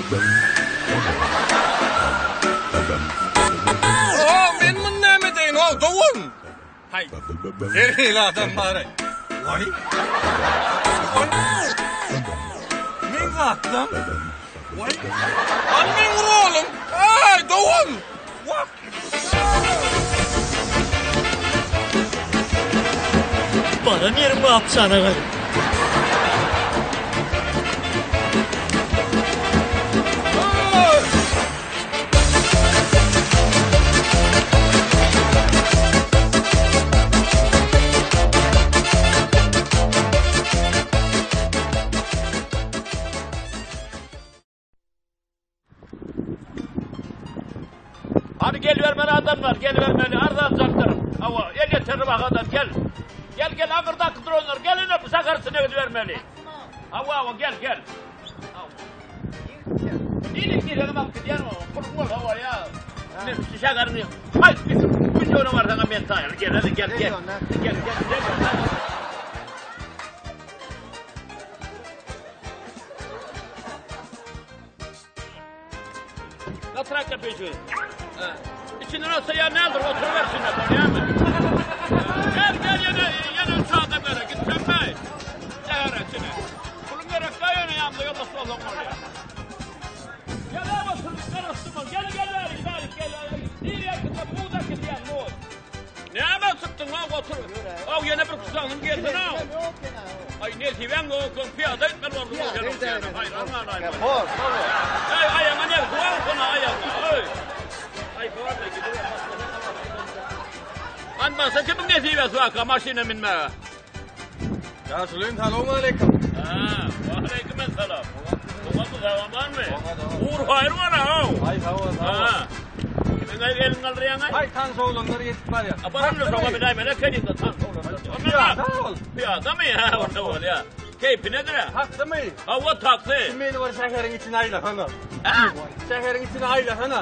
Oho, men muny näme edeýin, how, dogan? Haý, her hili adam bar-aý. Waý. Waý. Meň zatlam. Waý. Hany meň rolum? Aý, dogan. Wah. Baran ýerim gapjana galyp. Hany gelibermeli adamlar, gelibermeli, arzanjakdyr. Hawa, elýeterli bahadan gel. Gel, gel, aňyrdaky duranlar, gel ine, bu şäher içine gidibermeli. Hawa, hawa, gel, gel. Nirek diýseňem alyp gidýän o, puluň bolsa bolýa. Men şu şäheriň haýsy künjegine barsaňam men taýyn. Gel, hadi, gel, gel. Gel, gel, gel. Gatrak ýapyjy. Içinden olsa ýa nädir, oturyber içinde, bolýarmy? Gel, gel ýene, ýene üç adam gerek, gitsemmi? Şähere içine. Puluň gerek däl ýöne ýanymda ýoldaş bolsaň bolýar. Gel, otur, garaşdym ol. Gel, gel bärik, bärik, gel. Nirä gitse, muza gidýän, muz. Näme çykdyň, aw, otur. Aw, ýene bir kusagyň gelsene, aw. Aý, nesibäň ýok, pyýada gitmeli bolduň, haýran galaýma. Eý, aýaňa ne, suw alsana aýagyňa, eý. Aý, bar-da, gidiber. Anmasa kimiň nesibesi barka maşyna minmäge? Ýaşuly, salowmaleýkim. Ha, waleýkim essalam. Oňatmy, sag-amanmy? Ugur haýyr bar-a, haw. Aý, sag bol, sag bol. Ha. Kimiň aý elini galdyrýaň-aý? Aý, tanyş oglanlar ýetip barýar. A, baranlar şoňa biläýmeli ekeniň-de, tanyş oglanlar. Pyýada ol. Pyýadamy? Hä, onda bolýa. Keýpi nedir-ä? Taksymy? Hawa, taksy. Şu meni bir şäheriň içine aýlasana. Hä? Şäheriň içine aýlasana.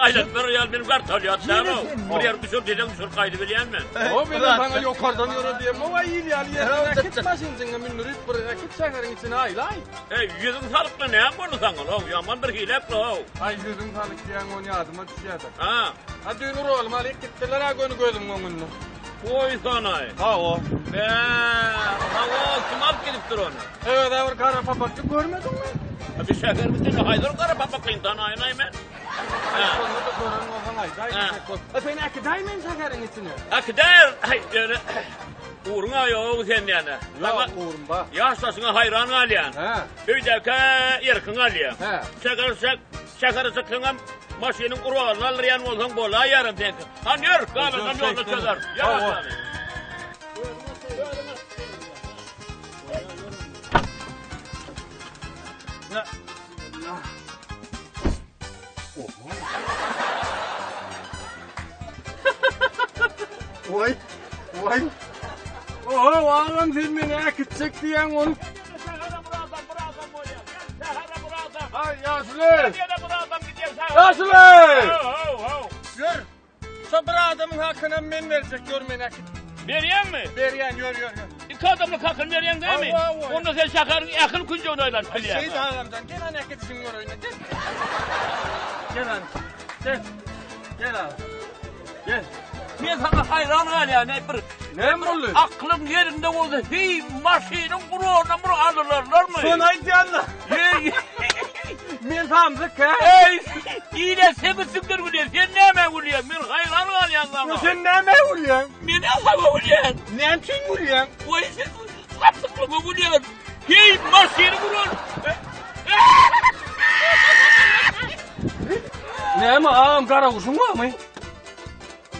Aýlanyp bir ýer meni gartalýar, çaga. Bir ýer düşür diýseň düşür gaýdybilýän men. O men saňa ýokardan ýöre diýem, o il ýaly ýerine äkit maşynjyňa mündürip bir äkit şäheriň içine aýlaý. Eý, ýüzüň salykly näme boldy saňa, how? Ýaman bir hilek-le, how. Aý, ýüzüň salyk diýýäň, ony ýadyma düşýär-de. Ha. Ha, düýn uralymy alyp gitdiler-ä göni gözümiň öňünde. Goýsanaý. Hawa. Bä, hawa, kim alyp gidipdir ony? Öz-ä bir gara papakly görmediňmi? A bir şäheriň içinde haýsy bir gara papaklyny tanaýyn-aý men? Aý, şonda-da gören bolsaň aýdaý diýjek bol. A sen äkidäý meni şäheriň içine. Äkidäýer, aý, ýöne ugruň-a ýok sen ýöne. Ýok, ugrum bar. Ýaşdaşyňa haýran galýan. Hä. Öýdäkä erkiň alýar. Hä. Şähere çyk, şähere çyksaňam maşynyň uralyny aldyrýan bolsaň bolaýaram seňki. Hany ýör, galanam ýolda çözer. Ýör aşagy. Waý, waý. Oho, agam sen meni äkitjek diýýäň ony. Aý, ýaşuly. Ýaşuly! Ýör. Şo bir adamyň hakynam men berjek, ýör meni äkit. Berýäňmi? Berýän, ýör, ýör, ýör. Iki adamlyk hakyny berýäň dämi? Hawa, hawa. Onda sen şäheriň ähli künjegine aýlanyp bilýäň. Şeýt agamjan, gel hany äkidişiňi göreýin, gel. Gel hany, gel. Gel agam. Gel. Men saňa haýran galýan, eý bir. Näme boldy? Aklyň ýerinde bolsa, heý, maşynyň guragyna bir alyrlarmy? Şony aýdýan-da. Heý. Men samsyk, hä? Eý, ile seňisiňdir gülýär, sen nämä gülýäň? Men haýran galýan saňa. Sen nämä gülýäň? Men saňa gülýän. Näme üçin gülýäň? Goý, sen samsyklygyňa gülýän. Heý, maşyny guran. Näme agam, garaguşuň barmy?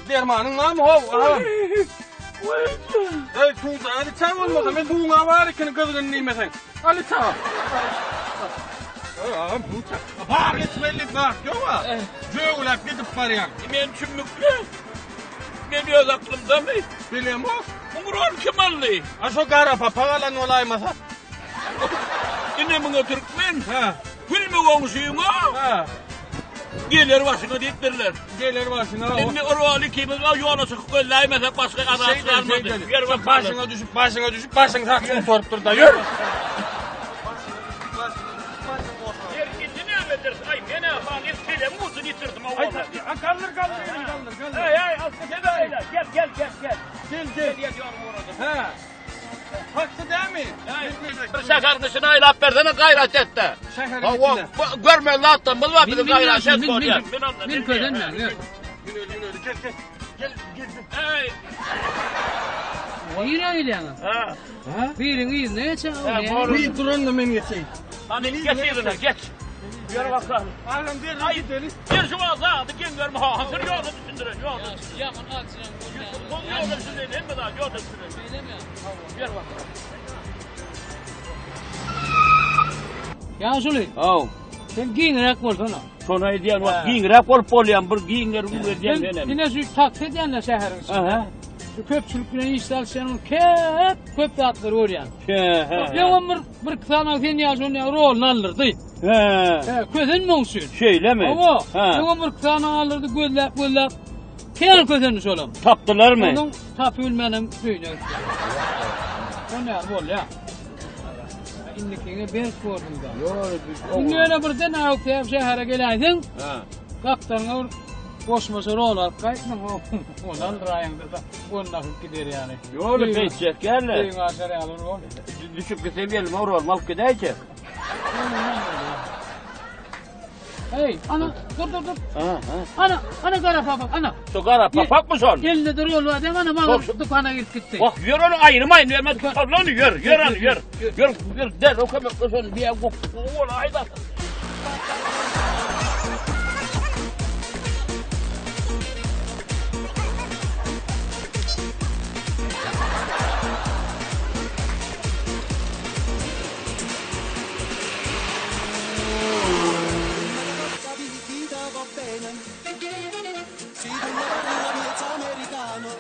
Dermanyň barmy how agam? Eý, suwda hadi çaý bolmasa, men suwuň bar ekeni gyzgyn diýmeseň. Al iç agam. Eý, agam, suw çak. Bar geçmeli zat ýok-a. Jögüläp gidip barýaň. Men çümmükli. Men öz aklymdamy? Bilemok. Muň roluny kim aldy? A şo gara papak alan bolaýmasa. Ine muňa türkmen. Hä. Gülme goňşyňa. Hä. Geler başyňa diýipdirler. Geler başyňa. Indi oroly ikimiz ýola çykyp gözläýmesek başga azat galmady. Ýer bak başyňa düşüp, başyňa düşüp, başyň sakçyny sorup dur-da, ýör. Ýer indi nämedir? Ha galdyr galdyr elini galdyr galdyr. Hey hey aslı gel öyle. Gel gel gel gel. Gel gel. Gel gel orada. He. Taksi değil mi? Bir şekerin içine aylap versene gayret et de. Şekerin Ha, o, içine. görme lan bu var bizim Min gayret et min koyuyor. min min közenme. Yürü yürü yürü gel gel. Gel gel. Hey. Nirä gelýäňiz? Ha. Biriň yzyna geçen. Bir duran da men geçeyim. Hani geç yerine geç. Yürü bakalım. Ağam bir gidelim. Gel şu ağzı gel görme ha. Hazır yolda düşündüren yolda. Yaman açyň. Son yolda düşündüren hem de daha yolda düşündüren. Beýlemi? Yürü bakalım. Ýaşuly, Haw. sen giňräk bolsana. Şona edýän wagt giňräk bolup bolýan bir giňler bu edýän Sen menem. ine şu taksi edýänler şäheriň içinde. Aha. Şu köpçülik bilen iş salşan köp köp zatlary görýän. He he. Ýoňam bir bir sana sen ýaşuly ýa roluny aldyrdy. He. He, kösenme üçin. Şeýlemi? Hawa, Ha. ýoňam bir sana aldyrdy gözläp gözläp. Kän kösenmiş olam. Tapdylarmy? Onuň tapy bilmänem öýüne gitdi. O näme bolýar? Indikiňe berk gördüm da. Ýok, Indi ýöne birden awk şähere geläýseň, Ha. gapdalyňa bir goşmaça rol alyp gaýtmaň, ony aldyraýyňda da, ony alyp gider ýaly. Ýoly beýtjek gälle. Öýüň açar ýaly rol. Düşüp gitsem elime rol alyp gidäýjek. Hey, ana, dur dur dur. Ha, ha. Ana, ana gara papak, ana. Şu gara papakmy şol? Elinde de rol var, değil mi? Ana, bana Çok- dükana girip gitti. Bak ýör onu aýyrmaýyn, bermez tutar lan ýör, ýör onu ýör. Ýör, ýör, der o kömek şonu bir gop. Ol aýda. Capita va bene. Si tu mi parli la miezza americano,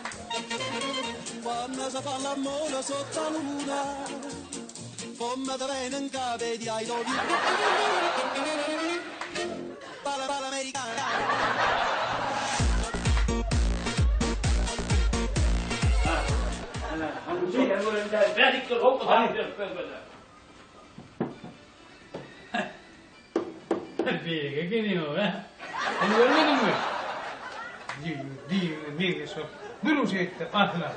quando si fa l'amore sotto la luna, come te viene in capo di I love you. Parla, parla americano. Berik dur, hop, hadi. Bege geliyor be. Sen görmedin mi? Değil, değil, değil, şu. Durun şey etti, aklına.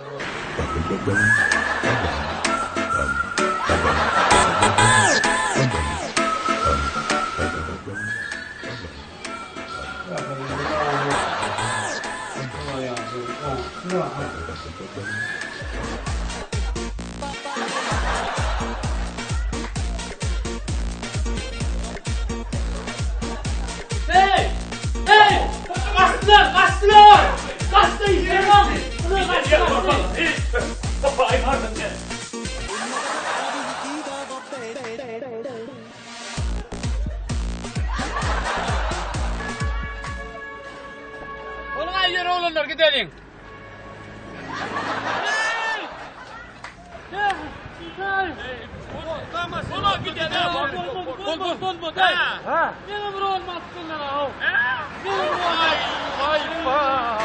Hey! Hey! Kaçtılar, kaçtılar! Kaçtı, içeri bak! Ulan kaçtı, kaçtı! Capita va bene. Oğlum ay yürü oğlanlar gidelim. Ulan gidelim. Bol bol bol bol. Ha. Ne bu olmazsınlar ha. Ne bu Vay vay.